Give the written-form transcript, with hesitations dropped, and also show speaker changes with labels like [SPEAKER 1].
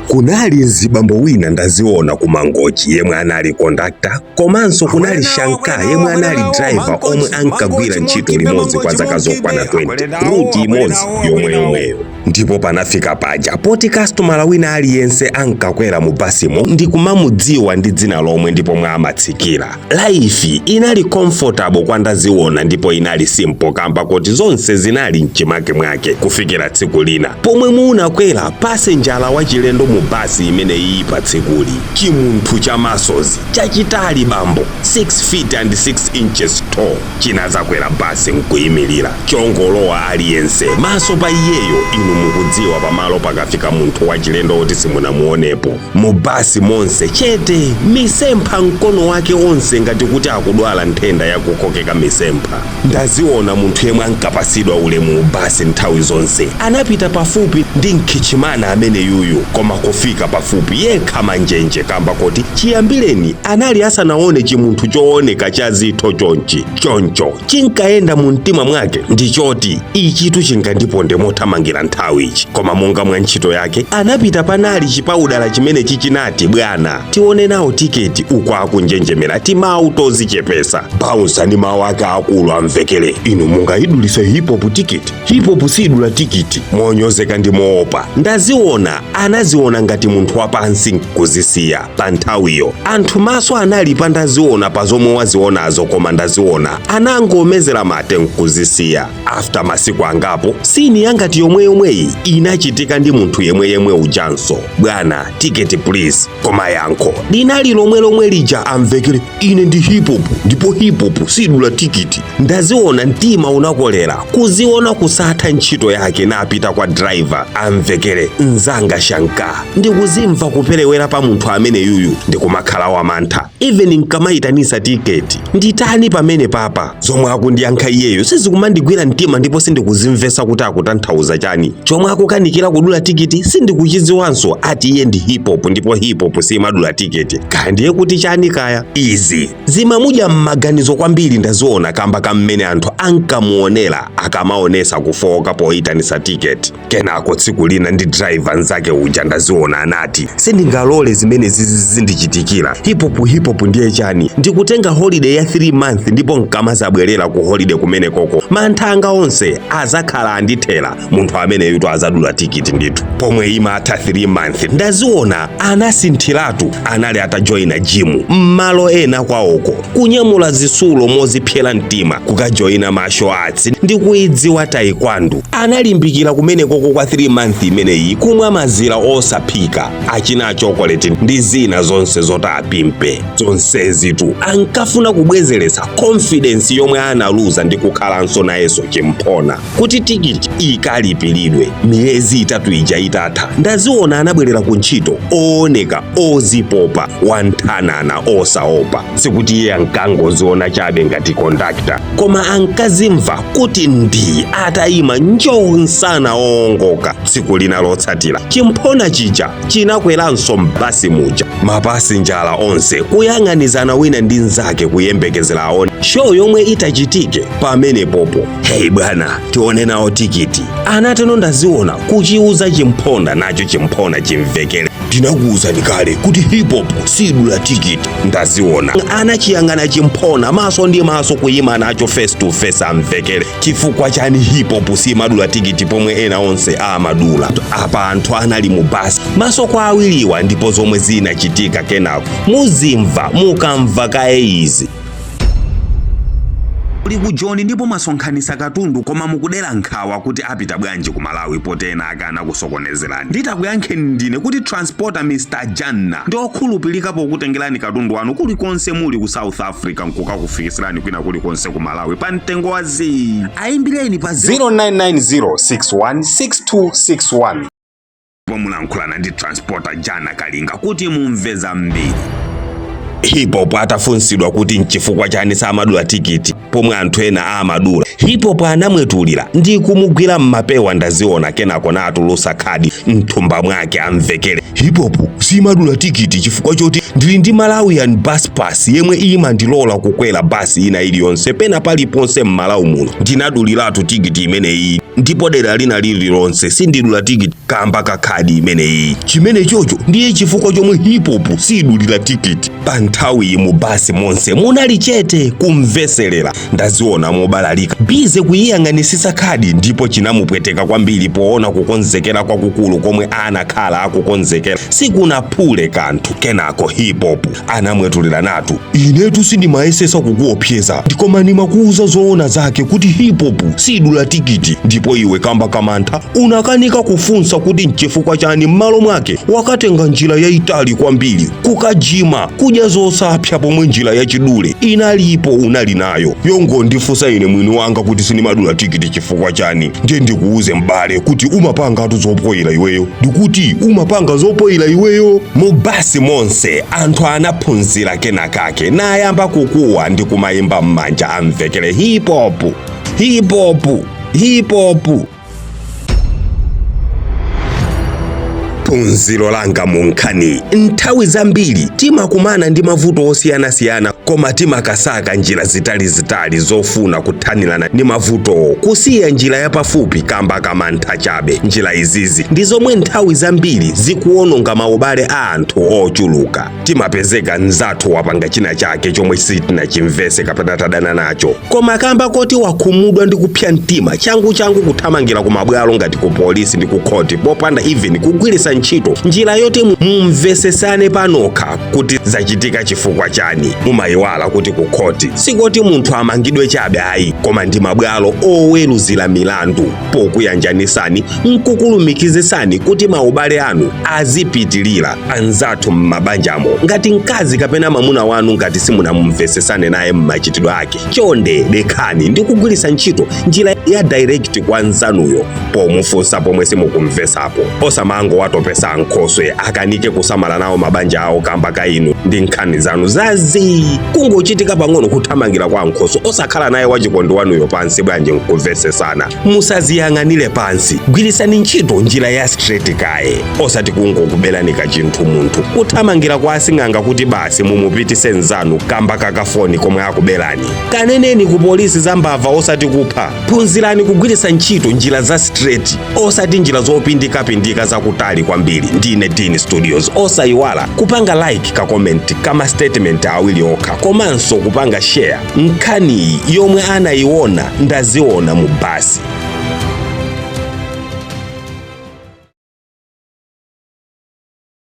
[SPEAKER 1] Kunali mzibambo wina Ndaziona ku Mangochi yemwe anali kondakta, komanso kunali Shanka yemwe anali driver, omwe ankagwira ntchito limodzi kwa zaka zokwana 20, route imodzi yomweyomweyo. Ndipo panafika paja poti kastomala wina aliyense ankakwera mu basimo ndi kumamudziwa ndi dzina lomwe ndipo mwa amatsikira. Life inali comfortable kwa Ndaziona ndipo inali simple kamba kuti zonse zinali mchimake mwake, kufikira tsiku lina pomwe munakwera pasenjala wachilendo mu basi imene iyi. Pa tsikuli chimunthu cha masozi chachitali, bambo 6 feet and 6 inches tall, chinazakwera basi nkuyimirira chongolowa, aliyense maso pa iyeyo. Inu mukudziwa, pamalo pakafika munthu wachilendo woti simunamuonepo, mu basi monse chete, misempha mkono wake onse ngati kuti akudwala nthenda yakukokeka misempha. Ndaziona, munthu yemwe ankapasidwa ulemu basi nthawi zonse, anapita pafupi ndi mkhichimana amene yuyu, koma kufika pafupi yekha manjenje kamba kuti chiyambireni anali asanaone chimunthu chooneka cha zitho chonchi. Choncho chinkayenda mu mtima mwake ndi choti ichitu chingandiponde mothamangira nthawi ichi. Koma monga mwa ntchito yake anapita panali chipaudala chimene chichinati, "Bwana, tione nawo tiketi," uko akunjenjemera timawu tozichepesa. Bouncer ndi mawu ake akulu amvekere, "Inu mungayidulise Hip Hop tiketi? Hip Hop sidula tikiti." Monyozeka ndi moopa, Ndaziona anaziona ngati munthu wapansi kuzisiya. Pa nthawiyo anthu maso anali pa Ndaziona pa zomwe wazionazo, koma Ndaziona anangomezera mate nkuzisiya. After masiku angapo, scene yangati yomweyomweyi inachitika ndi munthu yemweyemwe ujanso. "Bwana, tiketi please." Koma yankho linali lomwe lomwe lija, amvekere, "Ine ndi Hip Hop ndipo Hip Hop sidula tikiti." Ndaziona mtima unakolera kuziona kusatha ntchito yake, napita kwa driver, amvekere, "Mzanga Shanka, ndikuzimva kuperewera pa munthu amene yuyu, ndikumakhala wamantha even nkamayitanisa tiketi. Nditani pamene papa? Zomwe akundiyankha iyeyo sizikumandigwira mtima ndipo sindikuzimvesa kuti akutanthauza chani. Chomwe akukanikira kudula tikiti sindikuchidziwanso. Ati iye ndi Hip Hop ndipo Hip Hop simadula tiketi, kaya ndiye kuti chani kaya." Izi zimamudya m'maganizo kwambiri Ndaziona kamba kammene anthu ankamuonera akamaonesa kufoka poyitanisa tiketi. Kenako tsiku lina ndi driver nzake uja, Ndaziona anati, "Sindingalole zimene zizi zindichitikira. Hip Hop, Hip Hop ndiye chani? Ndikutenga holiday ya 3 month, ndipo nkamazabwerera ku holiday kumene koko mantha anga onse azakhala andithera. Munthu ameneyuto azadula tikiti ndithu." Pomwe imatha 3 month, Ndaziona anasinthiratu. Anali atajoyina gym m'malo ena kwawoko, kunyamula zisulo moziphyera mtima, kukajoyina martial arts ndi kuidziwa taekwondo. Analimbikira kumene koko kwa 3 month imeneyi, kumwa mazira osaphika, achina chocolate ndi zina zonse zoti apimpe. Zonsezitu ankafuna kubwezeretsa confidence yomwe analuza ndi kukhalanso nayenso chimphona kuti tikiti ikalipiridwe. Miyezi 3 ija itatha, Ndaziona anabwerera ku ntchito ooneka ozipopa, wanthanana, osaopa. Sikuti iye ankangoziona chabe ngati kondakta, koma ankazimva kuti ndi atayima njoo msana owongoka. Tsiku lina lotsatira, chimphona chija chinakweranso m'basi muja, mapasinjala onse kuyang'anizana wina ndi mnzake, kuyembekezera aone show yomwe itachitike pamenepopo. "Hey bwana, tione nawo tikiti," anateno Ndaziona kuchiuza chimphona. Nacho chimphona chimvekere, "Ndinakuwuzani kale kuti Hip Hop sidula tikiti." Ndaziona anachiyang'ana chimphona maso ndi maso, kuyima nacho face to face, amvekere, "Chifukwa chani Hip Hop simadula tikiti pomwe ena onse amadula?" Apa anthu anali mu basi maso kwa awiriwa, ndipo zomwe zinachitika kenako muzimva mukamva kaye izi. Muli ku Joni ndipo mwasonkhanitsa katundu, koma mukudera nkhawa kuti apita bwanji ku Malawi potena akana kusokonezerani. Nditakuyankheni ndine kuti transporter Mr Janna ndi okhulupirika pokutengerani katundu wanu kulikonse muli ku South Africa nkukakufikisirani kwina kulikonse ku Malawi pa mtengo wa zii. Ayimbireni pa
[SPEAKER 2] 0990616261.
[SPEAKER 1] Pomulankhulana ndi transporter Jana Kalinga kuti mumve zambiri. Hip Hop atafunsidwa kuti nchifukwa chani samadula tikiti pomwe anthu ena amadula, Hip Hop anamwetulira ndi kumugwira mmapewa Ndaziona, kenako natulusa khadi mthumba mwake amvekere, "Hip Hop simadula tikiti chifukwa choti ndili ndi Malawian Bus Pass yemwe imandilola kukwera basi ina iliyonse pena paliponse m'Malawi muno. Ndinaduliratu tikiti imeneyi, ndipo dera lina lililonse sindidula tikiti kamba ka khadi imeneyi. Chimene chocho ndiye chifukwa chomwe Hip Hop sidulira tikiti." Pa nthawiyi mu basi monse munali chete kumveserera Ndaziona mobalalika, busy kuyiyang'anisisa khadi, ndipo chinamupweteka kwambiri poona kukonzekera kwakukulu komwe anakhala akukonzekera sikunaphule kanthu. Kenako Hip Hop anamwetulira natu, "Inetu sindimayesesa kukuopseza, ndikoma ndimakuuza zoona zake kuti Hip Hop sidula tikiti, ndipo iwe kamba kamantha unakanika kufunsa kuti nchifukwa chani. M'malo mwake wakatenga njira yayitali kwambiri kukajima kudya zosapsa, pomwe njira yachidule inalipo unali nayo yongondifunsa ine mwini wanga kuti sindimadula tikiti chifukwa chani. Ndiye ndikuuze m'bale kuti umapangatu zopoyera iweyo, ndikuti umapanga zopoyera iweyo." Mu basi monse anthu anaphunzira kenakake nayamba kukuwa ndi kumayimba m'manja amvekere, "Hip Hop, Hip Hop, Hip Hop." Phunziro langa mu nkhani: nthawi zambiri timakumana ndi mavuto osiyanasiyana, koma timakasaka njira zitalizitali zofuna kuthanirana ndi mavutowo, kusiya njira yapafupi kamba kamantha chabe. Njira izizi ndi zomwe nthawi zambiri zikuwononga maubale a anthu ochuluka. Timapezeka mnzathu wapanga china chake chomwe sitinachimvese kapena tadana nacho, koma kamba koti wakhumudwa ndi kupsa mtima, changu changu kuthamangira ku mabwalo ngati ku polisi ndi ku khoti, popanda even kugwiritsa ntchito njira yoti mumvesesane panokha kuti zachitika chifukwa chani. Mumayiwala kuti ku khoti sikoti munthu amangidwe chabe ayi, koma ndi mabwalo oweruzira milandu pokuyanjanisani nkukulumikizisani kuti maubale anu azipitilira. Anzathu m'mabanjamo, ngati mkazi kapena mwamuna wanu ngati simunamumvesesane naye m'machitidwe ake, chonde dekhani ndi kugwiritsa ntchito njira ya direct kwa nzanuyo pomufunsa pomwe simukumvesapo. Osamangowatopesa ankhoswe akanike kusamala nawo mabanja awo kamba ka inu ndi nkhani zanu zazi. Kungochitika pang'ono kuthamangira kwa ankhoswe, osakhala naye wachikondi wanuyo pansi bwanji nkumvesesana? Musaziyang'anire pansi, gwirisani ntchito njira ya straight kaye, osati kungokuberani kachinthu munthu kuthamangira kwa asing'anga kuti basi mumupitise nzanu kamba kakafoni komwe akuberani. Kaneneni ku polisi za mbava, osati kupha. Phunzirani kugwiritsa ntchito njira za straight, osati njira zopindikapindika zakutali kwambiri. Ndine Dean Studios. Osayiwala kupanga like, ka comment kama statement awiri okha, komanso kupanga share nkhaniyi yomwe anayiona Ndaziona mu basi.